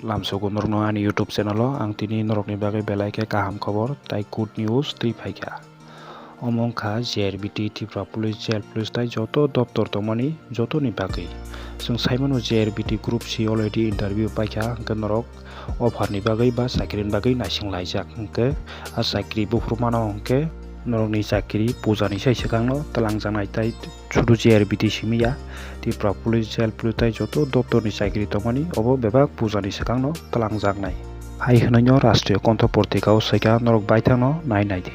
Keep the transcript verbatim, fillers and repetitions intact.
Lamsogo norokno ani YouTube channel o. Ang tini norokni bagwi belai khe kaham khobor tai good news twi phaikha. Omo wngkha J R B T, Tripura Police, Jail Police tai joto doptor tongmani jotoni bagwi. Chwng saimano J R B T Group C already interview paikha, hwnkhe norok offer ni bagwi ba chakri ni bagwi naising laijak, hwnkhe a chakri buphuru mano hwnkhe norokni chakri pujani sai swkangno twlangjaknai tai sudu J R B T simi ya, Tripura Police, Jail Police tai joto doptor ni chakri tongmani obo bebak pujani swkangno twlangjaknai. Hai hwnwi no Rashtriya Kontho Portika o swikha, norok baithang no nai nai di.